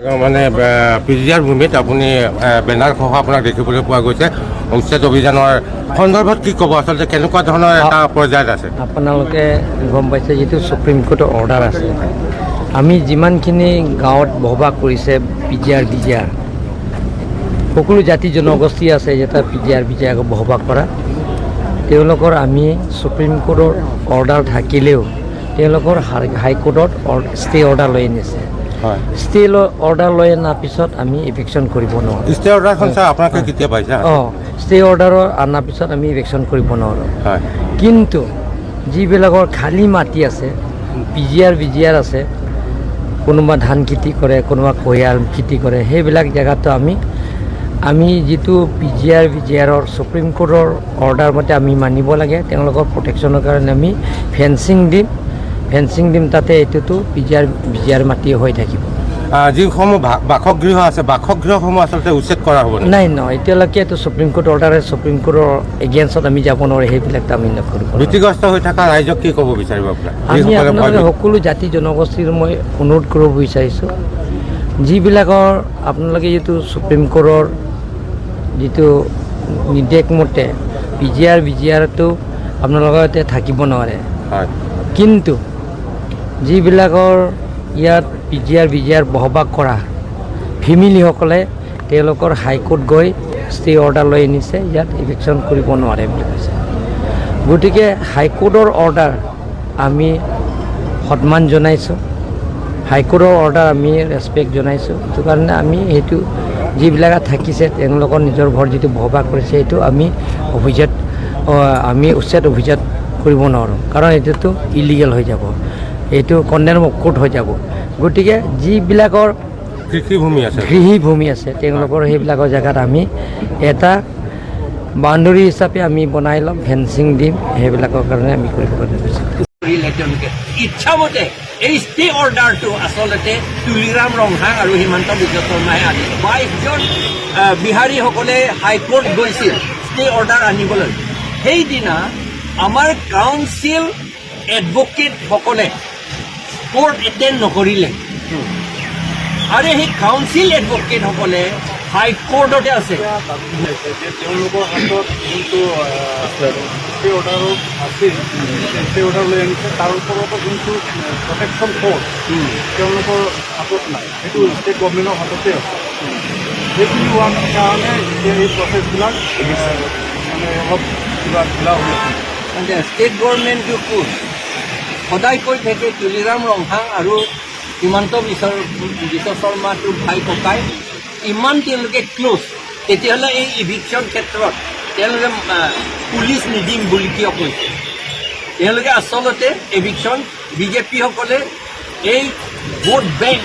মানে পিজিআৰ ভূমিত আপুনি বেনাৰসহ আপোনাক দেখিবলৈ পোৱা গৈছে। উচ্ছেদ অভিযানৰ সন্দৰ্ভত কি ক'ব? আচলতে কেনেকুৱা ধৰণৰ এটা পৰ্যায়ত আছে? আপোনালোকে গম পাইছে, যিটো ছুপ্ৰিম কোৰ্টৰ অৰ্ডাৰ আছে, আমি যিমানখিনি গাঁৱত বসবাস কৰিছে পিজিআৰ বিজিআৰ, সকলো জাতি জনগোষ্ঠী আছে যেতিয়া পিজিআৰ বিজিআৰ বসবাস কৰা, তেওঁলোকৰ আমি ছুপ্ৰিম কোৰ্টৰ অৰ্ডাৰ থাকিলেও তেওঁলোকৰ হাইকোৰ্টত ষ্টে অৰ্ডাৰ লৈ আনিছে। ষ্টে অৰ্ডাৰ লৈ অনাৰ পিছত আমি ইভিকশ্যন কৰিব নোৱাৰোঁ। ষ্টে অৰ্ডাৰখন ছাৰ, আপোনালোকে কেতিয়া পাইছে? অঁ, ষ্টে অৰ্ডাৰৰ অনাৰ পিছত আমি ইভিকশ্যন কৰিব নোৱাৰোঁ। কিন্তু যিবিলাকৰ খালী মাটি আছে, পিজিআৰ বিজিআৰ আছে, কোনোবা ধান খেতি কৰে, কোনোবা কুঁহিয়াৰ খেতি কৰে, সেইবিলাক জেগাতো আমি আমি যিটো পিজিআৰ বিজিআৰৰ ছুপ্ৰিম কোৰ্টৰ অৰ্ডাৰ মতে আমি মানিব লাগে। তেওঁলোকৰ প্ৰটেকশ্যনৰ কাৰণে আমি ফেঞ্চিং দিম, ফেঞ্চিং দিম তাতে। এইটোতো পিজিআৰ বিজিআৰ মাটি হৈ থাকিব। যিসমূহ বাসগৃহ আছে, বাসগৃহসমূহ আচলতে উচ্ছেদ কৰা হ'ব নেকি? নাই, নহয়, এতিয়ালৈকে এইটো ছুপ্ৰিম কোৰ্ট অৰ্ডাৰে, ছুপ্ৰিম কোৰ্টৰ এগেইনষ্টত আমি যাব নোৱাৰোঁ। সেইবিলাকতো আমি নকৰিব নোৱাৰোঁ। ভীতিগ্ৰস্ত হৈ থকা ৰাইজক কি ক'ব বিচাৰিব আপোনাৰ? আমি যিসকলে ভয় আপোনালোকে সকলো জাতি জনগোষ্ঠীৰ মই অনুৰোধ কৰিব বিচাৰিছোঁ, যিবিলাকৰ আপোনালোকে যিটো ছুপ্ৰিম কোৰ্টৰ যিটো নিৰ্দেশ মতে পিজিআৰ বিজিআৰটো আপোনালোকৰ ইয়াতে থাকিব নোৱাৰে। কিন্তু যিবিলাকৰ ইয়াত পিজিআৰ বিজিআৰ বসবাস কৰা ফেমিলিসকলে তেওঁলোকৰ হাইকোৰ্ট গৈ ষ্টে অৰ্ডাৰ লৈ আনিছে, ইয়াত ইভিকশ্যন কৰিব নোৱাৰে বুলি কৈছে। গতিকে হাইকোৰ্টৰ অৰ্ডাৰ আমি সন্মান জনাইছোঁ, হাইকোৰ্টৰ অৰ্ডাৰ আমি ৰেচপেক্ট জনাইছোঁ। সেইটো কাৰণে আমি সেইটো যিবিলাক থাকিছে, তেওঁলোকৰ নিজৰ ঘৰ যিটো বসবাস কৰিছে, সেইটো আমি অভিযাত আমি উচ্ছেদ অভিযান কৰিব নোৱাৰোঁ, কাৰণ এইটোতো ইলিগেল হৈ যাব, এইটো কণ্টেম্প অফ কোৰ্ট হৈ যাব। গতিকে যিবিলাকৰ কৃষিভূমি আছে, কৃষিভূমি আছে, তেওঁলোকৰ সেইবিলাকৰ জেগাত আমি এটা বাউণ্ডৰী হিচাপে আমি বনাই ল'ম, ফেঞ্চিং দিম, সেইবিলাকৰ কাৰণে আমি কৰিব কাৰণে কৰিলে। তেওঁলোকে ইচ্ছামতে এই ষ্টে অৰ্ডাৰটো আচলতে তুলিৰাম ৰংহাং আৰু হিমন্ত বিশ্ব শৰ্মাই আনিছে। 22জন বিহাৰীসকলে হাইকোৰ্ট গৈছিল ষ্টে অৰ্ডাৰ আনিবলৈ। সেইদিনা আমাৰ কাউন্সিল এডভকেটসকলে কোৰ্ট এটেণ্ড নকৰিলে আৰু সেই কাউন্সিল এডভকেটসকলে হাইকোৰ্টতে আছে। যে তেওঁলোকৰ হাতত যোনটো ষ্টে অৰ্ডাৰো আছিল, ষ্টে অৰ্ডাৰ লৈ আনিছে, তাৰ ওপৰতো যোনটো প্ৰটেকশ্যন ফ'ৰ্চ তেওঁলোকৰ হাতত নাই, সেইটো ষ্টেট গভমেণ্টৰ হাততে আছে। সেইখিনি হোৱাৰ কাৰণে এতিয়া এই প্ৰচেছবিলাক মানে অলপ কিবা ঢিলা হৈ আছে। মানে ষ্টেট গভৰ্ণমেণ্টটো কোন? সদায় কৈ থাকে তুলিৰাম ৰংহাং আৰু হিমন্ত বিশ্ব বিশ্ব শৰ্মাটো ভাই ককাই, ইমান তেওঁলোকে ক্ল'জ, তেতিয়াহ'লে এই ইভিকশ্যন ক্ষেত্ৰত তেওঁলোকে পুলিচ নিদিম বুলি কিয় কৈছে? তেওঁলোকে আচলতে এভিকশ্যন বিজেপিসকলে এই ভোট বেংক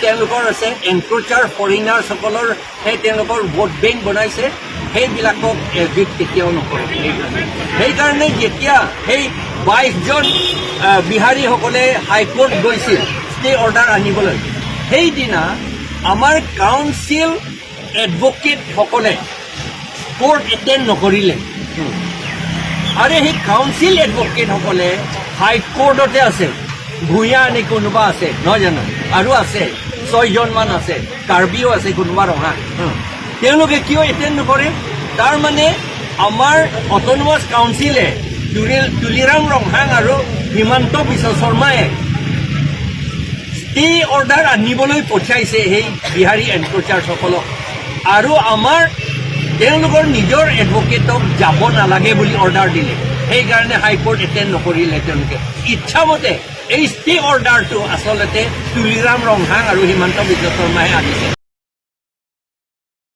তেওঁলোকৰ আছে, এনক্ৰচাৰ ফৰেইনাৰ্ছসকলৰ সেই তেওঁলোকৰ ভোট বেংক বনাইছে, সেইবিলাকক এভিক্ট কেতিয়াও নকৰে। সেইকাৰণে যেতিয়া সেই 22জন বিহাৰীসকলে হাইকোৰ্ট গৈছিল ষ্টে অৰ্ডাৰ আনিবলৈ, সেইদিনা আমাৰ কাউন্সিল এডভকেটসকলে কোৰ্ট এটেণ্ড নকৰিলে আৰু সেই কাউন্সিল এডভকেটসকলে হাইকোৰ্টতে আছে। ভূঞা নে কোনোবা আছে, নহয় জানো? আৰু আছে, ছয়জনমান আছে, কাৰ্বিও আছে, কোনোবা ৰঙা। তেওঁলোকে কিয় এটেণ্ড নকৰে? তাৰ মানে আমাৰ অট'নমাছ কাউন্সিলে তুলিৰাম ৰংহাং আৰু হিমন্ত বিশ্ব শৰ্মাই ষ্টে অৰ্ডাৰ আনিবলৈ পঠিয়াইছে সেই বিহাৰী এনক্ৰচাৰসকলক আৰু আমাৰ তেওঁলোকৰ নিজৰ এডভকেটক যাব নালাগে বুলি অৰ্ডাৰ দিলে। সেইকাৰণে হাইকোৰ্ট এটেণ্ড নকৰিলে। তেওঁলোকে ইচ্ছামতে এই ষ্টে অৰ্ডাৰটো আচলতে তুলিৰাম ৰংহাং আৰু হিমন্ত বিশ্ব শৰ্মাই আনিছে।